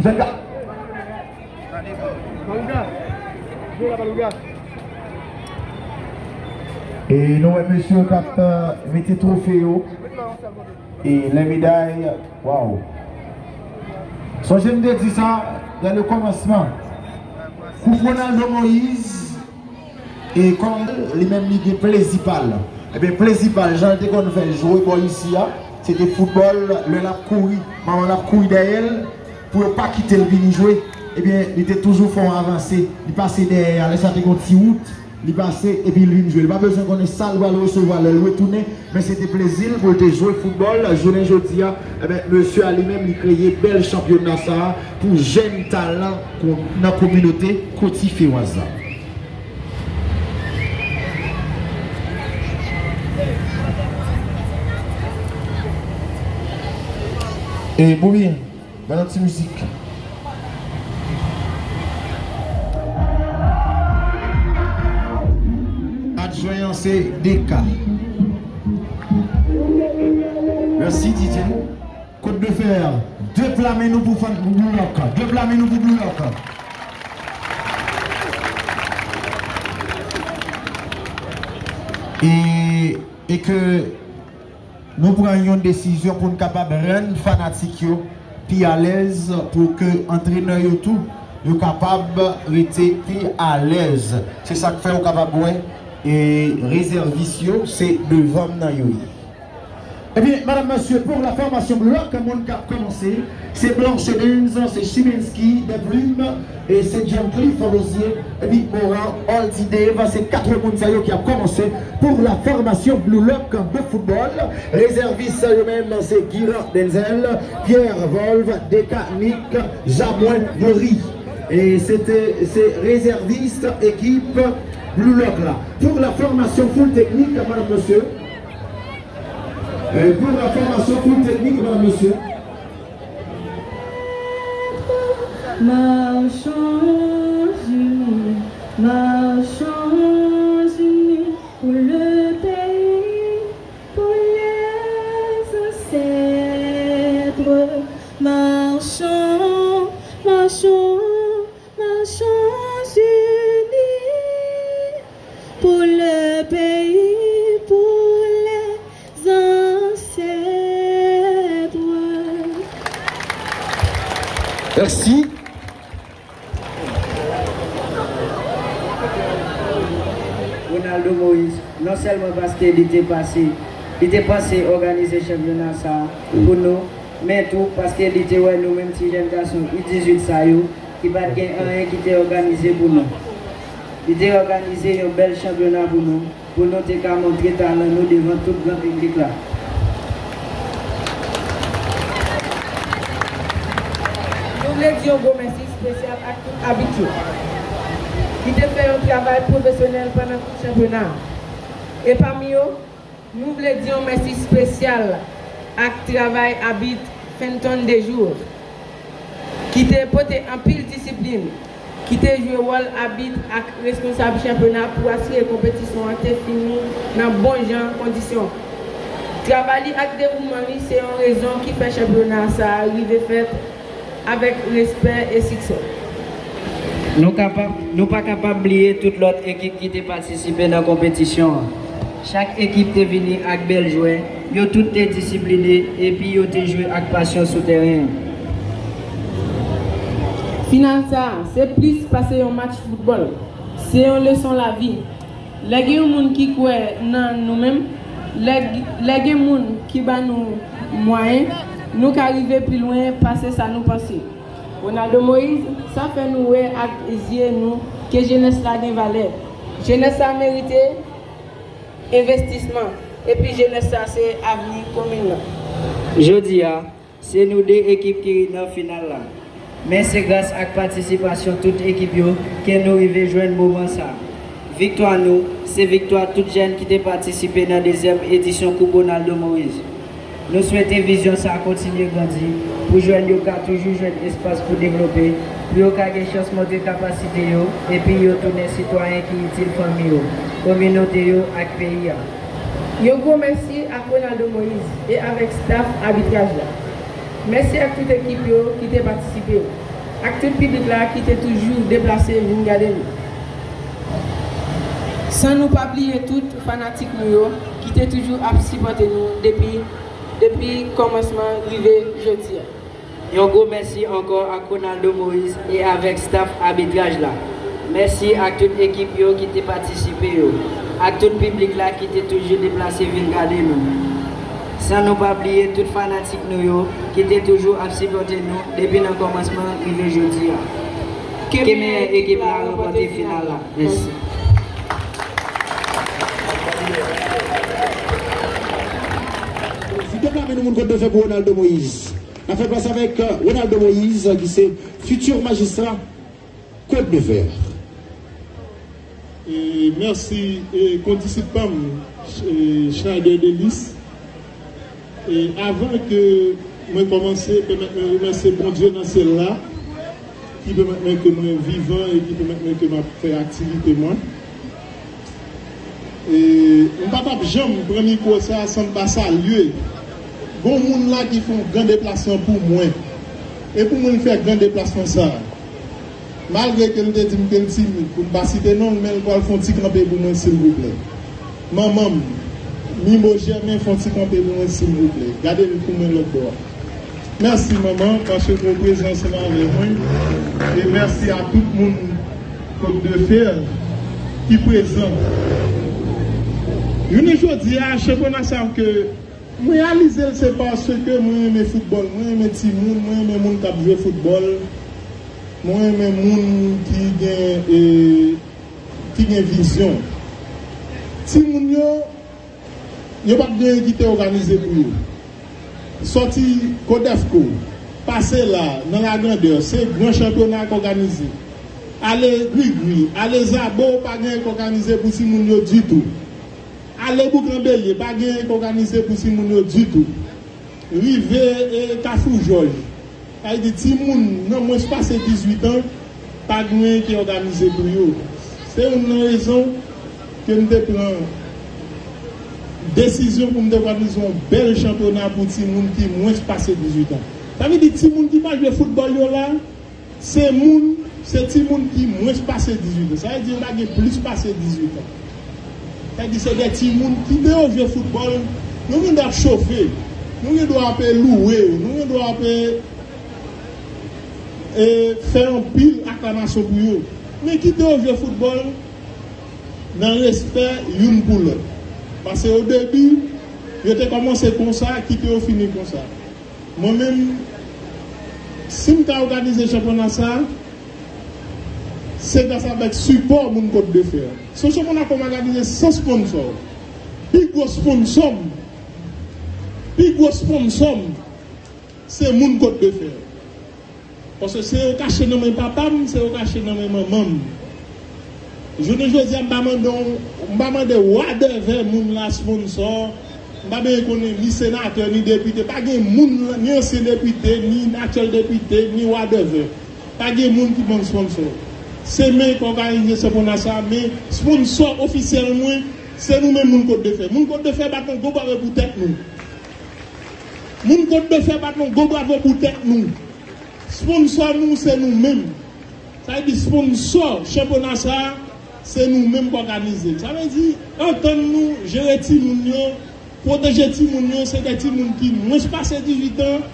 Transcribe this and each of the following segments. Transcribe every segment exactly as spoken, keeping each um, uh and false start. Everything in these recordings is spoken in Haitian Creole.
Jèn gason. E nou wè mesye yo k ap, euh, mete twofe yo. E lè meday, waw. Sonje m te di sa, dans le commencement. Koup Ronaldo Moïse, e kòm li menm li gen plezi pa l. Ebyen, plezi pa l, jan l te konn fè jwe bò isi a, se te foutbòl, lè l ap kouri, manman l ap kouri dèyè l, pou yo pa kite l vini jwe. Ebyen, li te toujou fè yon avanse, li pase dèyè a, lè sa te gon ti wout, li pase, epi l vin jwe. Li pa bezwen konnen sa l pral resevwa lè l retounen, men se te plezi l pou l te jwe foutbòl. Jounen jodi a, ebyen, mesye a li menm, li kreye bèl chanpyona sa a pou jèn talan kon-, nan kominote Kotifewaz la. E Boubi, ban nou ti mizik. Adjwen an se D K. Mèsi, D J. Kot de fè, deplame nou pou fan, pou Blue Lock. Deplame nou pou Blue Lock. E, e ke nou pran yon desizyon pou n kapab rann fanatik yo pi alèz, pou ke antrenè yo tou, yo kapab rete pi alèz. Se sa k fè ou kapab wè, e rezèvis yo, se devan m nan yo ye. Ebyen, madam, mesye, pou la fòmasyon blòk moun k ap kòmanse, se Blanche Denz, se Chiminski, Deplume, e se John Cliff Rosier, epi Moran, Oldie Dave, se kat moun sa yo ki ap kòmanse pou la fòmasyon Blue Lock de foutbòl. Rezèvis yo menm, se Guiran Denzel, Pierre Volve, Deka Nick, Jamwen Youri. E se te, se rezèvis ekip Blue Lock la. Pou la fòmasyon full teknik, madam, mesye, E pou la fòmasyon full teknik, madam, mesye. Marchons unis, marchons unis pour le pays, pour les ancêtres. Marchons, marchons, marchons unis pour le pays, pour les ancêtres. Mèsi. Ronaldo Moïse, non sèlman paske li te pase, li te panse òganize chanpyona sa a pou nou, men tou paske li te wè nou menm ti jèn gason U dizuit sa yo, ki pa t gen anyen ki te òganize pou nou. Li te òganize yon bèl chanpyona pou nou, pou nou te ka montre talan nou devan tout gran piblik la. Nou vle di yon gwo mèsi espesyal ak tout abit yo, ki te fè yon travay pwofesyonèl pandan tout chanpyona a. E pami yo, nou vle di yon mèsi espesyal ak travay abit Fenton Dejour, ki te pote anpil disiplin, ki te jwe wòl abit ak responsab chanpyona pou asire konpetisyon an te fini nan bon jan kondisyon. Travay li ak devouman li se yon rezon ki fè chanpyona sa a rive fèt avèk respè e siksè. Nou kapab, nou pa kapab bliye tout lòt ekip ki te patisipe nan konpetisyon an. Chak ekip te vini ak bèl jwè, yo tout te disipline epi yo te jwe ak pasyon sou teren an. Final sa a, se plis pase yon match foutbòl. Se yon leson lavi. Lè gen yon moun ki kwè nan nou menm, lè, lè gen moun ki ba nou mwayen, nou ka rive pi lwen pase sa nou panse. Ronaldo Moïse, sa fè nou wè ak zye nou ke jenès la gen valè. Jenès la merite envestisman, epi jenès la se avni komin nan. Jodi a, se nou de ekip ki nan final la. Men se gras ak patisipasyon tout ekip yo ke nou rive jwenn moman sa. Viktwa nou, se viktwa tout jèn ki te patisipe nan dezyèm edisyon Koup Ronaldo Moïse. Nou swete vizyon sa a kontinye grandi, pou jèn yo ka toujou jwenn espas pou devlope, pou yo ka gen chans montre kapasite yo, epi yo tounen sitwayen ki itil fanmi yo, kominote yo ak peyi a. Yon gwo mèsi ak Ronaldo Moïse e avèk staff abitraj la. Mèsi ak tout ekip yo ki te patisipe, ak tout piblik la ki te toujou deplase vin gade nou. San nou pa bliye tout fanatik nou yo ki te toujou ap sipòte nou depi, depi kòmansman rive jodi a. Yon gwo mèsi ankò ak Ronaldo Moïse e avèk staff abitraj la. Mèsi ak tout ekip yo ki te patisipe yo, ak tout piblik la ki te toujou deplase vin gade nou. San nou pa bliye tout fanatik nou yo ki te toujou ap sipòte nou depi nan kòmansman rive jodi a. Ke meyè ekip la ranpòte final la. Mèsi. Si te pa vin moun kot de fè pou Ronaldo Moïse. N ap fè plas avèk Ronaldo Moïse ki se fitir majistra Kot de Fè. E mèsi e kondisip pa m, e, Schneider Delis. E avan ke mwen kòmanse, pèmèt mwen remèsye Bondye nan syèl la ki pèmèt mwen ke mwen vivan e ki pèmèt mwen ke m ap fè aktivite mwen. E m pa t ap janm pran mikwo sa a san m pa salye. Gon moun la ki fè yon gran deplasman pou mwen. E pou mwen l fè gran deplasman sa a. Malgre ke l te di m ke l timid pou m pa site non l, men l pral fè yon ti kanpe pou mwen silvouplè. Manman m, Mimo Jèmen, fè yon ti kanpe pou mwen silvouplè. Gade l pou mwen lòt bò a. Mèsi manman, paske w prezan ansanm avè mwen. E mèsi a tout moun Kot de Fè ki prezan. Jounen jodi a, chanpyona sa ke mwen reyalize l se paske mwen renmen foutbòl, mwen renmen timoun, mwen renmen moun k ap jwe foutbòl, mwen renmen moun ki gen e, ki gen vizyon. Timoun yo, yo pa t gen anyen ki te òganize pou yo. Sòti Kodefko, pase la, nan Lagandè, se gran chanpyona k òganize. Ale Grigri, ale Zabo, pa gen anyen k òganize pou timoun yo ditou. Ale Boukanbelye, pa gen anyen k òganize pou timoun yo ditou. Rive e Kafou Jòj. Sa vle di timoun nan mwens pase dizuit an, pa gen anyen ki òganize pou yo. Se youn nan rezon ke m te pran desizyon pou m te òganize yon bèl chanpyona pou timoun ki mwens pase dizuit an. Sa vle di timoun ki pa jwe foutbòl yo la, se moun, se timoun ki mwens pase dizuit an. Sa vle di yo pa gen plis pase dizuit an. Sa vle di se de timoun ki deyo jwe foutbòl, nou gen dwa ap chofe, nou gen dwa ap louwe yo, nou gen dwa ap e, fè anpil aklamasyon pou yo. Men kite yo jwe foutbòl nan respè youn pou lòt. Paske o debi, yo te kòmanse konsa, kite yo fini konsa. Mwen menm, si m ka òganize chanpyona sa, se gras avèk sipò moun Kot de Fè. Se yon chanpyona ke m òganize san sponsò. Pi gwo sponsò m, pi gwo sponsò m, se moun Kot de Fè. Paske se yo k achte nan men papa m, se yo k achte nan men manman m. Jounen jodi a, m pa mande yon, m pa mande wadèvè moun la sponsò. M pa bezwen konnen ni senatè, ni depite. Pa gen moun, ni ansyen depite, ni aktyèl depite, ni wadèvè. Pa gen moun ki ban m sponsò. Se mwen k òganize chanpyona sa, men sponsò ofisyèl mwen, se nou menm moun Kot de Fè. Moun Kot de Fè bat yon gwo bravo pou tèt nou. Moun Kot de Fè bat yon gwo bravo pou tèt nou. Sponsò nou, se nou menm. Sa vle di sponsò chanpyona sa a, se nou menm k òganize l. Sa vle di, antann nou, jere timoun yo, pwoteje timoun yo, se de timoun ki mwens pase dizuit an,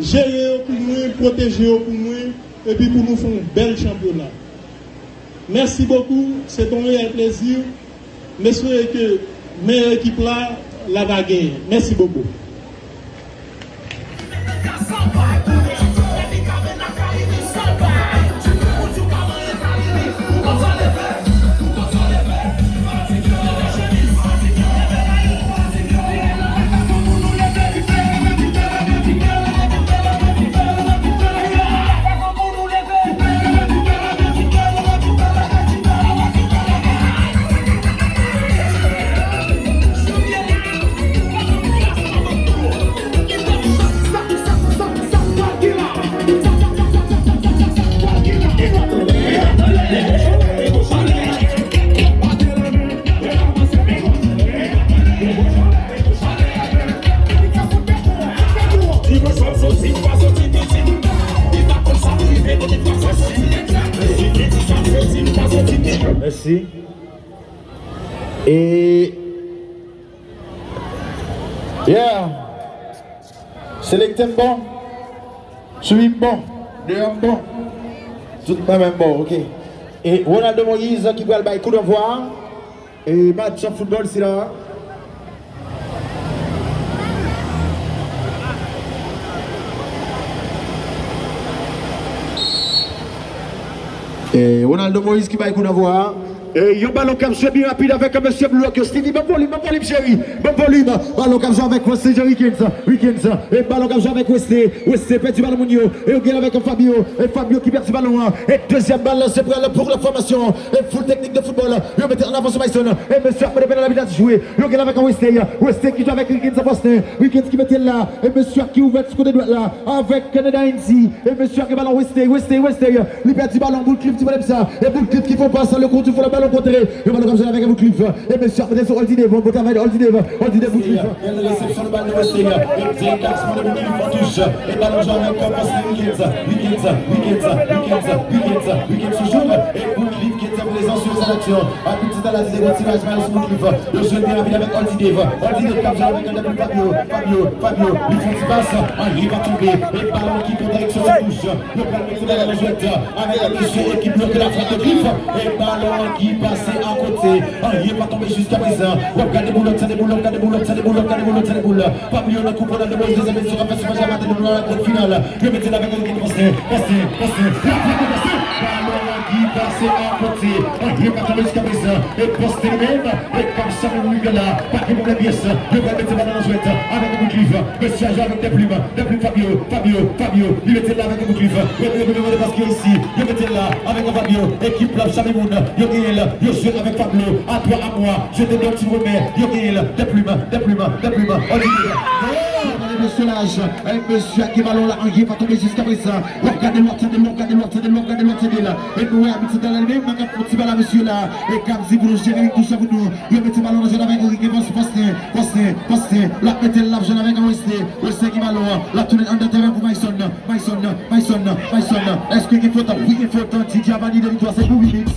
jere yo pou mwen, pwoteje yo pou mwen, epi pou nou fè yon bèl chanpyona. Mèsi bokou, se te yon reyèl plezi. M espere ke meyè ekip la, la va genyen. Mèsi bokou. Mèsi. E, yeah. Selektè m bon. Swiv m bon. Deyò m bon. Tout mwen menm bon, ok. E Ronaldo Moïse ki pral bay koudannvwa a. E match foutbòl sila a. E Ronaldo Moïse ki bay koudannvwa a. E yon balon k ap jwe byen rapid avèk mesye Blue Rock yo. Stevie, ban volim, ban volim, cheri. Ban volim. Balon k ap jwe avèk Wesley Jean Rickens. Rickens. E balon k ap jwe avèk Wesley. Wesley pèdi balon moun yo. E yo gen avèk Fabio. E Fabio ki pèdi balon an. E dezyèm bal se pral pou la fòmasyon. E full teknik de foutbòl. Yo mete an avan sou Mayson. E mesye ap mande penal abit la jwe. Yo gen avèk Wesley. Wesley ki jwe avèk Rickens Faustin. Rickens ki mete l la. E mesye ki ouvè ti kote dwat la. Avèk Canada N C. E mesye ki balon Wesley. Wesley, Wesley. Li pèdi balon, Boutcliff ti pwoblèm sa. E Boutcliff ki fè yon pas, le kou di fò le balon kontre. Yo balon k ap jwe avèk Boutcliff. E mesye ap mete sou Oldideve, bon travay Oldideve. Oldideve Boutcliff. Bèl resepsyon de bal de Wesley. E dirèk pou le Boutcliff an touch. E balon jwe avèk Faustin Rickens. Rickens, Rickens, Rickens, Rickens, Rickens toujou. E Boutcliff ki te prezan sou sa aksyon. Abit la di se bon tiraj mal sou Boutcliff. Yo jwe byen rapid avèk Oldideve. Oldideve k ap jwe avèk Fabio. Fabio, Fabio. Li fè yon ti pas. Anyen pa tonbe. E balon ki pran direksyon sou touch. Yo pral mete balon nan jwèt avèk mesye ekip yo ke la frappe de Boutcliff. E balon ki pase akote. Anyen pa tonbe jiskaprezan. W ap gade boulòt, sa de boulòt, gade boulòt, sa de boulòt, gade boulòt, sa de boulòt. Fabio nan koup nan de Moïse, dezyèm edisyon k ap fè sou match la, mete nou nan la grande finale. Yo mete l avèk ekip Faustin, Faustin, Faustin. La frappe de Faustin. Balon ki pase akote. Anyen pa tonbe jiskaprezan. E Faustin li menm, e k ap chame moun yo la. Pa gen pwoblèm pyès. Yo pral mete balon nan jwèt avèk Boutcliff. Mesye a jwe avèk Desplume. Desplume Fabio, Fabio, Fabio. Li mete l la avèk Boutcliff. Yo mete l la avèk Fabio. Ekip la ap chame moun. Yo genyen l. Yo jwe avèk Fabio. A twa a mwa. Jete dòt ti remè. Yo genyen l. Desplume, Desplume, Desplume. Oldideve. Mesye laj. Mesye a gen balon la. Anyen pa tonbe jiskaprezan. W ap gade l, w ap tande l, w ap gade l, w ap tande l, w ap gade l, w ap tande l. E nou wè abit la li menm k ap fè yon ti bal a mesye la. E k ap di pou nou jere touch la pou nou. Yo mete balon nan jwèt avèk Enrique Faustin, Faustin, Faustin. L ap mete l, l ap jwenn avèk Wesley. Wesley ki balon an. L ap tounen anndan teren pou Mayson. Mayson, Mayson, Mayson. Èske gen fot? Wi, gen fot. D J a valide, viktwa se pou Remix.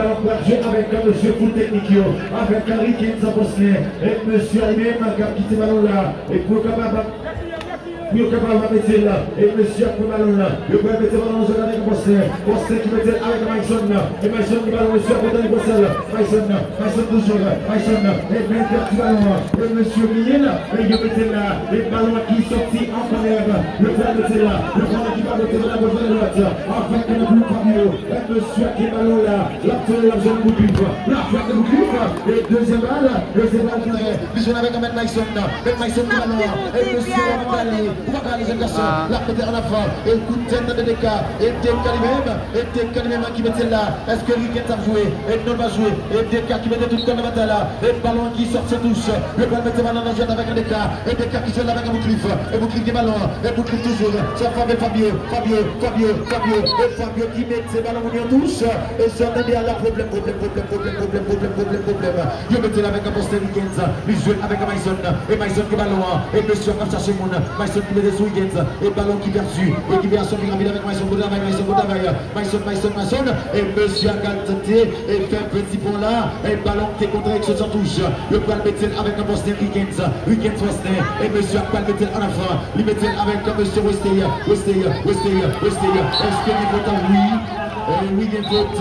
Alò, pral jwe avèk mesye Full Technique yo, avèk Rickens Faustin, e mesye a li menm k ap kite balon la, e pou yo kapab, pou yo kapab mete l, e mesye ap pran balon la, yo pral mete balon nan zòn avèk Faustin, Faustin ki mete l avèk Mayson, e Mayson ki balon, mesye ap kontan li pran sèl, Mayson, Mayson toujou, Mayson, e men pèdi balon, e mesye bliye l, e yo mete l la, e balon ki sòti an kònè, yo pral mete l la, yo pral ki pa mete l la, yo pral mete l la, avèk Fabio, e mesye ki balon la, l ap tande, l ap jwenn Bouklif. L ap frape Bouklif. E dezyèm bal, dezyèm bal kouwè. Li jwenn avèk Mèt Mayson. Mèt Mayson ki balon. E mesye, ou pa ka ale, ou pa ka ale, jèn gason. L ap mete an avan. E kout tèt nan Deka. E Deka li menm. E Deka li menm ki mete l la. Èske Rickens ap jwe? E non, l pa jwe. E Deka ki mete tout kò nan batay la. E balon ki sòti an touch. Yo pral mete balon nan jwèt avèk Deka. E Deka ki jwenn avèk Bouklif. E Bouklif gen balon. E Bouklif toujou. Sa Fabio, Fabio, Fabio, Fabio, Fabio. E Fabio ki mete Se balon moun yo touche. E sa w tande a la, pwoblèm, pwoblèm, pwoblèm. Yo mete l avèk Faustin Rickens. Li jwe avèk Mayson. E Mayson ki balon an. E mesye ap chache moun. Mayson ki mete sou Rickens. E balon ki pèdi. E ki fè asò ki rapid avèk Mayson. Bon travay, Mayson, bon travay. Mayson, Mayson, Mayson. E mesye a ka tante. E fè peti pon la. E balon ki te kontre ak sou touche. Yo pral mete l avèk Faustin Rickens. Rickens Faustin. E mesye a pral mete l an avan. Li mete l avèk mesye Wesley, Wesley, Wesley, Wesley. Èske gen fòt? Wi. E wi, gen fòt.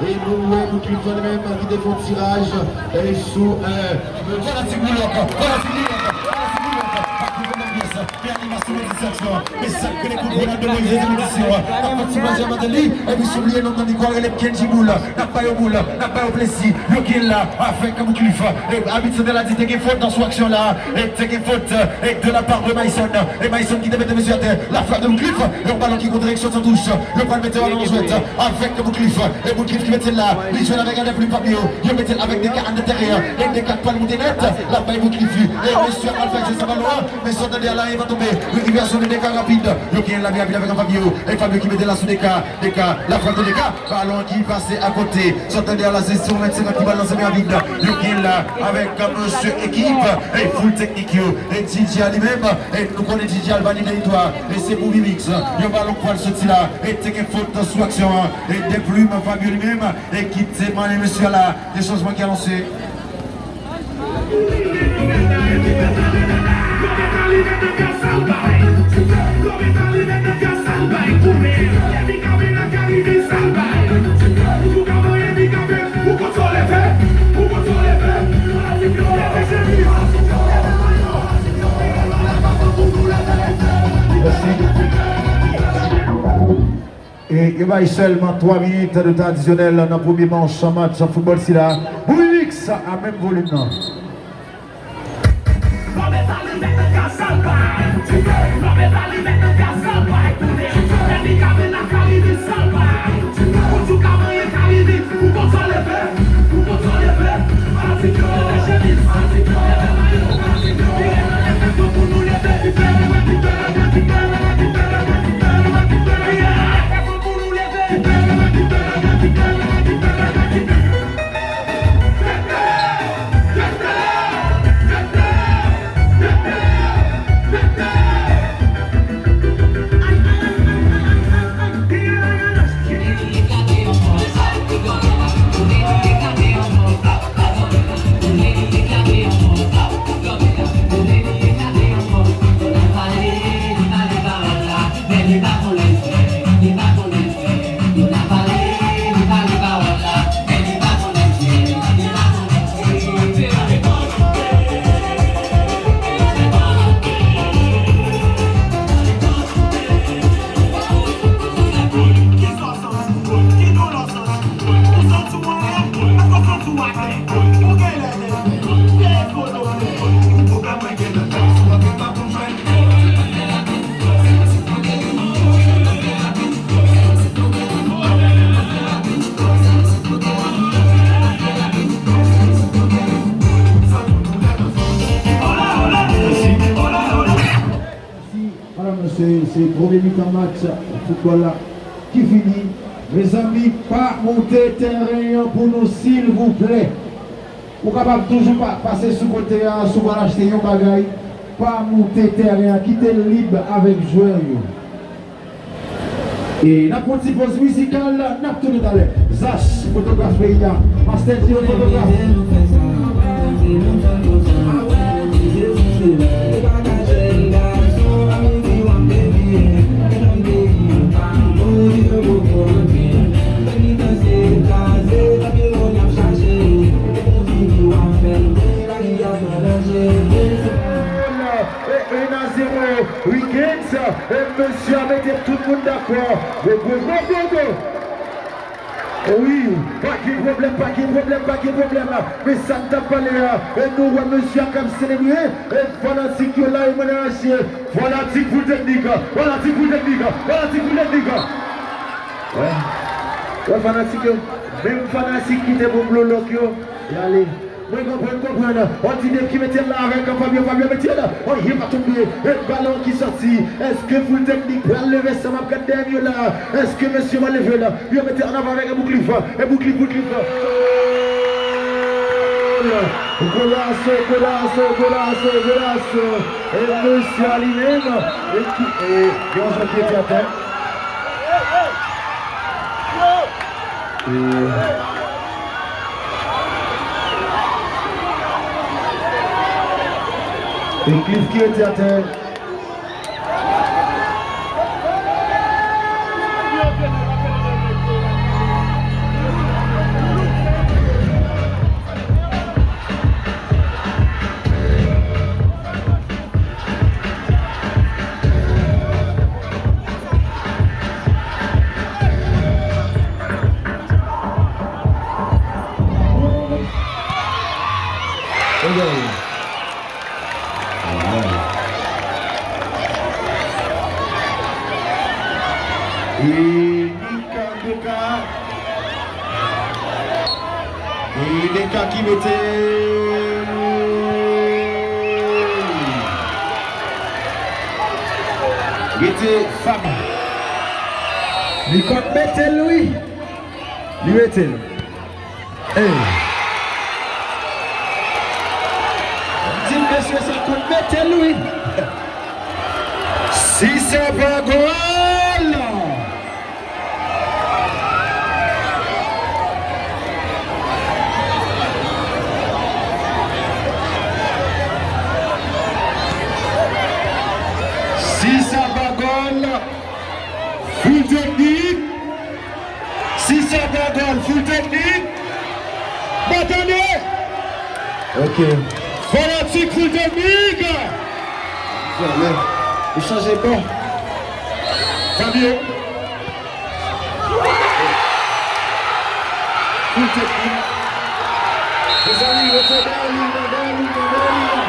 E nou wè Bouklif li menm ki te fè yon tiraj. E sou, e, vwala ti boulòk, vwala ti boulòk, vwala ti boulòk. Pa kouvri nan pyès. Fè animasyon, distraksyon. E sa k rele kout Ronaldo Moïse edisyon. N ap fè ti maji a Mateli. Epi si w bliye non nan li, kwa rele Kenji Boul. N ap ba yo boul, n ap ba yo plezi. Yo gen la avèk Bouklif. E abit santral la di te gen fòt nan sou aksyon la. E te gen fòt, e de la part de Mayson. E Mayson ki te mete mesye atè. La frappe de Bouklif. E yon balon ki kontre direksyon san touch. Yo pral mete balon nan jwèt avèk Bouklif. E Bouklif ki mete l la. Li jwenn avèk Adèpli Fabio. Yo mete l avèk Deka anndan teren an. E Deka k pral moute nèt. L ap bay Bouklif. E mesye ap fè jwe sa balon an. Men sa w tande a la, e pa tonbe. Rekipirasyon de Deka rapid. Yo gen la byen rapid avèk Fabio. E Fabio ki mete l la sou Deka. Deka, la frappe de Deka. Balon ki pase akote. Sa w tande a la, se yon mèt senkant ki balanse byen rapid. Yo gen la avèk mesye Ekip. E Full Technique yo. E Djidji a li menm. E nou konnen Djidji a l pa ni dèyè twa. E se pou Vivix. Yon balon k pral soti la. E te gen fòt sou aksyon an. E Deplume Fabio li menm. E ki te mande mesye a la. De chanjman ki anonse. E yo bay sèlman twa minit de tan adisyonèl nan premye manch match foutbòl sila. Bourik a menm volim nan. Mesye, mesye, se premye mitan match foutbòl la ki fini. Mezanmi, pa moute teren an pou nou, silvouplè. Ou kapab toujou pa, pase sou kote a, si w pral achte yon bagay, pa moute teren an, kite l lib avèk jwè yo. E n ap pran ti poz mizikal, n ap tounen talè. Zach, fotograf peyi a. Master J, fotograf. E, un à zéro, Wiggins, e mesye a mete tout moun dakò. Go, go, go, go, go. Wi, pa gen pwoblèm, pa gen pwoblèm, pa gen pwoblèm. Men sa n t ap pale a, e nou wè mesye a k ap selebre, e fanatik yo la, yo mande rache. Fanatik Full Technique, fanatik Full Technique, fanatik Full Technique. Wè, wè fanatik yo, menm fanatik ki te bon blolòk yo, y ale. Mwen konprann, konprann. On ti Dave ki mete l la avèk Fabio, Fabio mete l. On, li pa tonbe. E balon ki sòti. Èske Full Technique pral leve sa m ap gad dèyè m yo la? Èske mesye yo va leve l? Yo mete ann avan avèk Bouklif. E Bouklif, Bouklif. Golazo, golazo, golazo, golazo. E mesye a li menm. E ki, e, gen yon jwè ki rete atè. E, e Cliff ki rete atè. E Nika, Nika. E Nika ki mete. Mete Fab. Li konn mete l, wi. Li mete l. Ey. Di mesye sa konn mete l, wi. Si se pa gòl. Si sa pa gòl, Full Technique. Si sa pa gòl, Full Technique. Bon, tande. Ok. Fanatik Full Technique. Fè lè. Ou chanje bò. Fabio. Full Technique. Mezanmi, rete dèyè liy nan, dèyè liy nan, dèyè liy nan.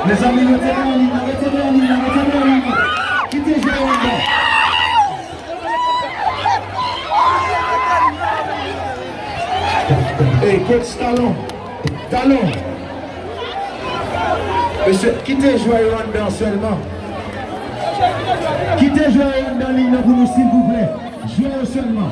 Mezanmi, rete dèyè liy nan, rete dèyè liy nan, rete dèyè liy nan. Kite jwè yo anndan. Ey, coach Talon. Talon. Mesye, kite jwè yo anndan sèlman. Kite jwè yo anndan liy nan pou nou, silvouplè. Jwè yo sèlman.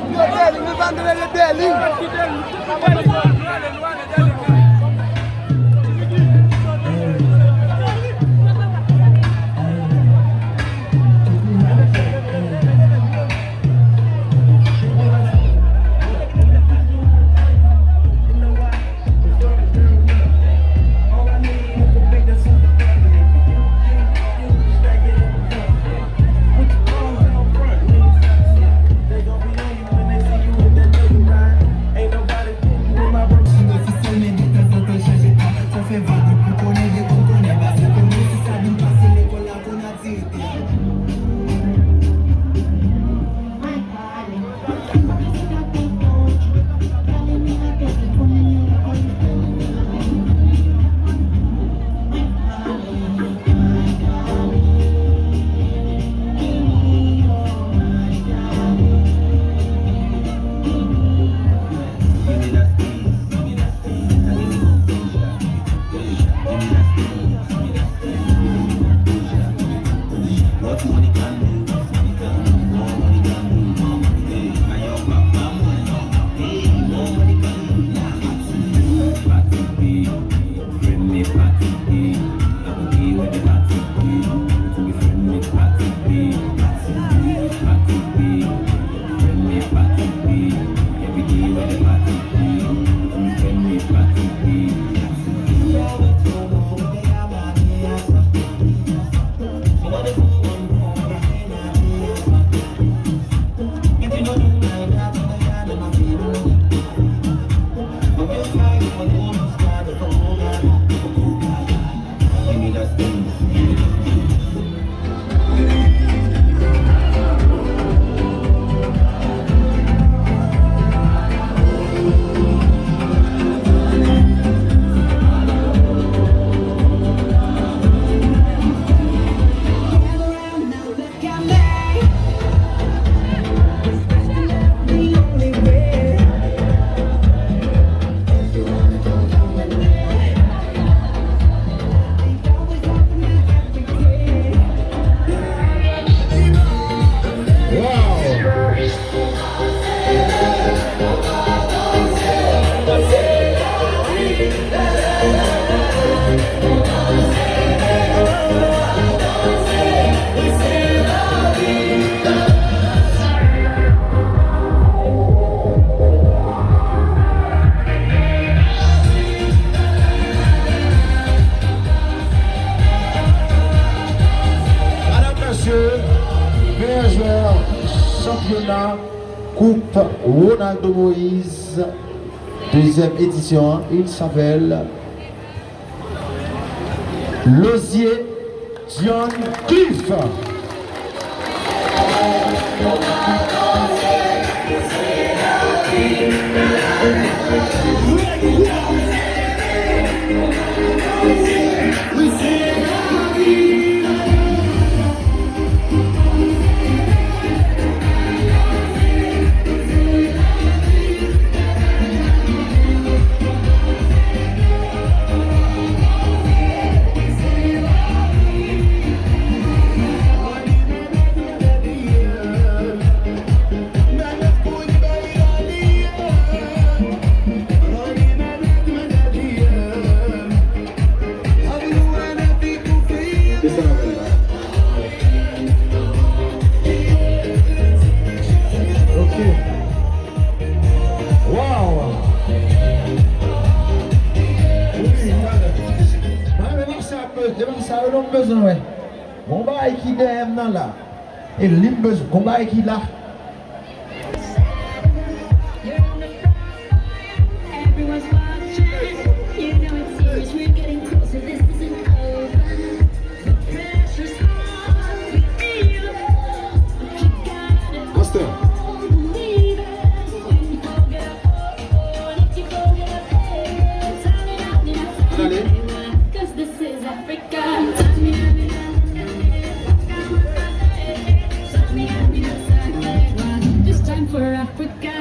Chanpyona Koup Ronaldo Moïse, dezyèm edisyon an, il s'appelle Lozier John Cliff. Ok. Wow! Wi, talè. Mwen, e pa sa, e pa sa yo non m bezwen wè. Gon bagay ki dèyè m nan la. E li m bezwen. Gon bagay ki la. Everyone's watching, you know it's serious. We're getting closer, this isn't over. The pressure's on, we feel it. But you gotta Master. Believe it. When you go get up, oh, oh, and if you go get up, hey, hey, turn it up, turn it up, turn it up. Allez. 'Cause this is Africa. This time for Africa.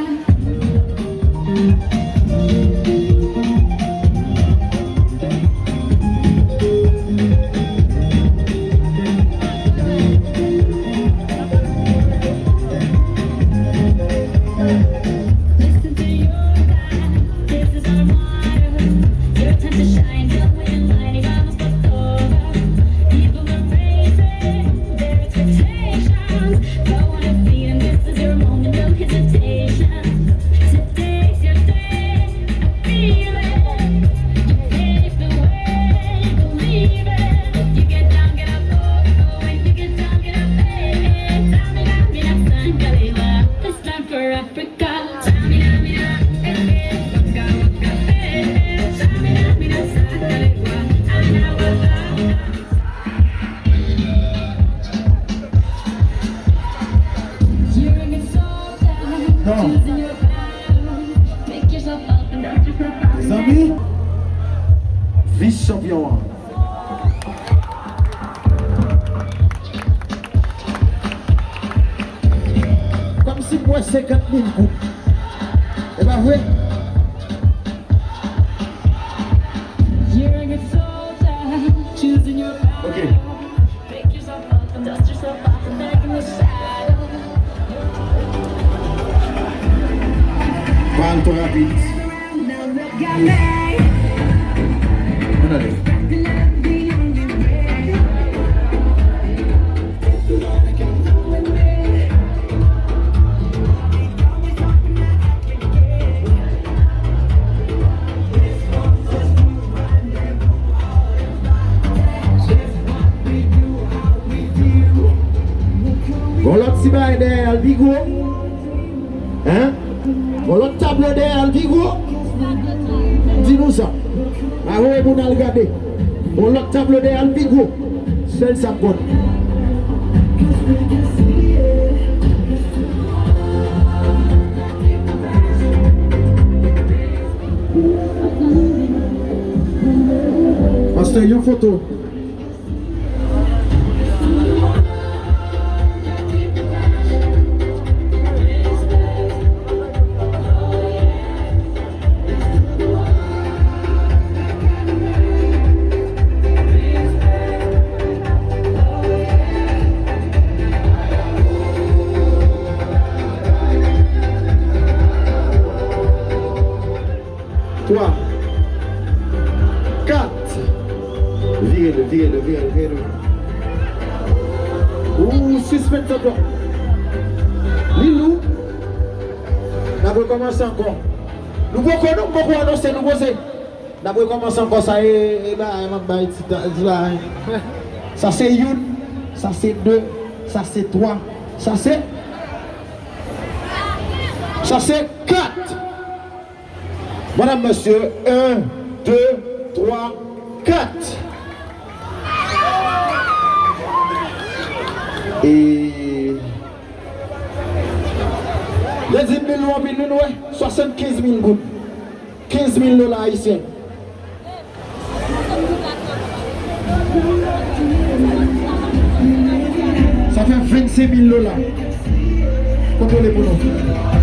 Listen to your God. This is our motto. Your time to shine, don't wait in line, it almost fucked over. People are raising their expectations. Go on and feed 'em, this is your moment, no hesitation. Today's your day, feel it. You pave the way, believe it. If you get down, get up, oh, oh, when you get down, get up, hey, hey. Tell me, tell me, I'm Sangalewa. This time for Africa. Non. Mezanmi, vis chanpyon an. Kòmsi m wè senkant mil goud. E pa vre? Ok. Pale twò rapid. Ann ale. Gon lòt ti bagay dèyè a l pi gwo. Hein? Gon lòt tablo dèyè a l pi gwo. M di nou sa. Pa voye moun al gade. Gon lòt tablo dèyè a l pi gwo. Sèl sa m konn. Pastè, yon foto. Twa. Kat. Vire l, vire l, vire l, vire l. Ou sispann tanpon. Li lou. N ap rekòmanse ankò. Nou poko, nou poko anonse, nou poze. N ap rekòmanse ankò, sa e, e bagay m ap bay ti ta-, ti bagay. Sa se youn, sa se de, sa se twa, sa se Sa se kat. Madanm, mesye, en, de, twa, kat. E, yo di m li lou anpil, nou wè, swasannkenz mil goud. Kenz mil dola ayisyen. Sa fè vennsenk mil dola. Kontwole pou nou.